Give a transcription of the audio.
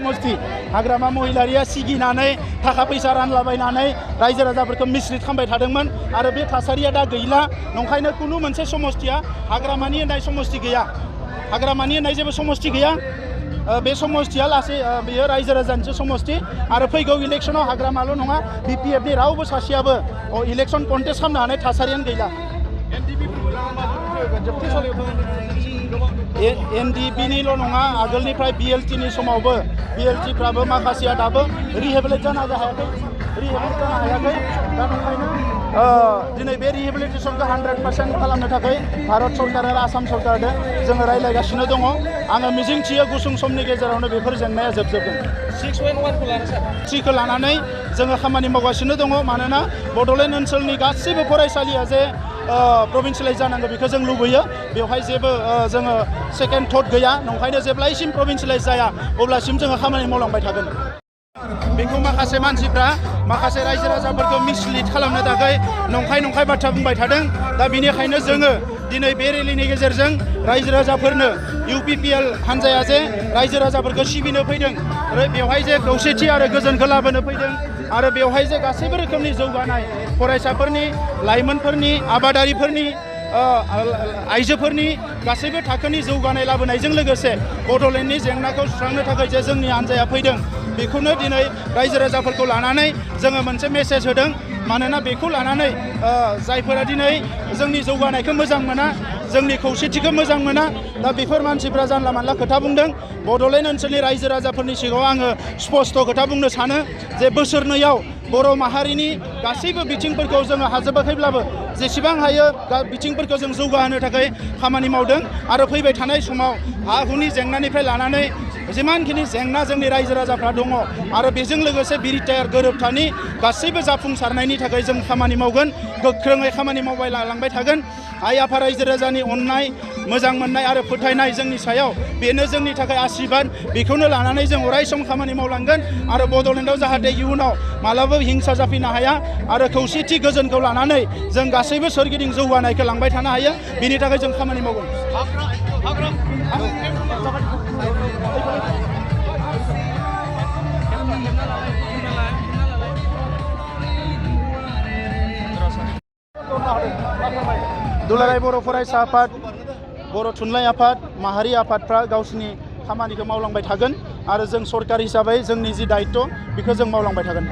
समस्ति हाग्रामा महिलारिया सिगिनानै थाखा फैसा रानलाबायनानै रायजो राजाफोरखौ मिसलिड खालामबाय थादोंमोन आरो बे थासारिया दा गैला नंखायनो कुनु मोनसे समस्तिया हाग्रामानि होननाय समस्ति गैया हाग्रामानि होननाय जेबो समस्ति गैया बे समस्तिया लासै बेयो रायजो राजानिसो समस्ति आरो फैगौ इलेक्शनाव हाग्रामाल' नङा बिपिएफनि रावबो सासेयाबो इलेक्शन कन्टेस्ट खालामनो हानाय थासारियानो गैला एनडिबिनिल' नङा आगोलनिफ्राय बिएलटिनि समावबो बिएलटिफ्राबो माखासेया दाबो रिहेबिलिट जानो हायाखै दा नंखायनो दिनै बे रिहेबिलिटेसनखौ 100% खालामनो थाखाय भारत सरकार आरो आसाम सरकारजों जोङो रायज्लायगासिनो दङ आङो मिजिंथियो गुसुं समनि गेजेरावनो बेफोर जेंनाया जोबजोबगोन 6.1खौ लानानै जोङो खामानि मावगासिनो दङ मानोना बड'लेण्ड ओनसोलनि गासैबो फरायसालिया जे प्रभिन्सियेलाइज जानांगौ बेखौ जों लुबैयो बेवहाय जेबो जोङो सेकेन्ड थट गैया नंखायनो जेब्लायसिम प्रभिन्सियेलाइज जाया अब्लासिम जोङो खामानि मावलांबाय थागोन बेखौ माखासे मानसिफ्रा माखासे रायजो राजाफोरखौ मिसलिड खालामनो थाखाय नंखाय बाथ्रा बुंबाय थादों दा बेनिखायनो जोङो दिनै बे रेलिनि गेजेरजों रायजो राजाफोरनो इउपिपिएल हान्जाया जे रायजो राजाफोरखौ सिबिनो फैदों आरो बेवहाय जे खौसेथि आरो गोजोनखौ लाबोनो फैदों आरो बेवहाय जे गासैबो रोखोमनि जौगानाय फरायसाफोरनि लाइमोनफोरनि आबादारिफोरनि आइजोफोरनि गासैबो थाखोनि जौगानाय लाबोनायजों लोगोसे बड'लेण्डनि जेंनाखौ सुस्रांनो थाखाय जे जोंनि हान्जाया फैदों बेखौनो दिनै रायजो राजाफोरखौ लानानै जोङो मोनसे मेसेज होदों मानोना बेखौ लानानै जायफोरा दिनै जोंनि जौगानायखौ मोजां मोना जोंनि खौसेथिखौ मोजां मोना दा बेफोर मानसिफ्रा जानला मानला खोथा बुंदों बड'लेण्ड ओनसोलनि रायजो राजाफोरनि सिगाङाव आङो स्पष्ट खोथा बुंनो सानो जे बोसोरनैयाव बर' माहारिनि गासैबो बिथिंफोरखौ जोङो हाजोबाखैब्लाबो जेसेबां हायो बिथिंफोरखौ जों जौगाहोनो थाखाय खामानि मावदों आरो फैबाय थानाय समाव हा हुनि जेंनानिफ्राय लानानै जिमानखिनि जेंना जोंनि रायजो राजाफ्रा दङ आरो बेजों लोगोसे बिरिटायार गोरोबथानि गासैबो जाफुंसारनायनि थाखाय जों खामानि मावगोन गोख्रोङै खामानि मावबाय लांबाय थागोन आइ आफा रायजो राजानि अननाय मोजां मोननाय आरो फोथायनाय जोंनि सायाव बेनो जोंनि थाखाय आशीर्बाद बेखौनो लानानै जों अरायसम खामानि मावलांगोन आरो बड'लेण्डआव जाहाथे इयुनाव मालाबा हिंसा जाफैनो हाया आरो खौसेथि गोजोनखौ लानानै जों गासैबो सोरगिदिं जौगानायखौ लांबाय थानो हायो बेनि थाखाय जों खामानि मावगोन दुलाराय बर' फरायसा आफाद बर' थुनलाइ आफाद माहारि आफादफ्रा गावसिनि खामानिखौ मावलांबाय थागोन आरो जों सरकार हिसाबै जोंनि जि दायित्व बेखौ जों मावलांबाय थागोन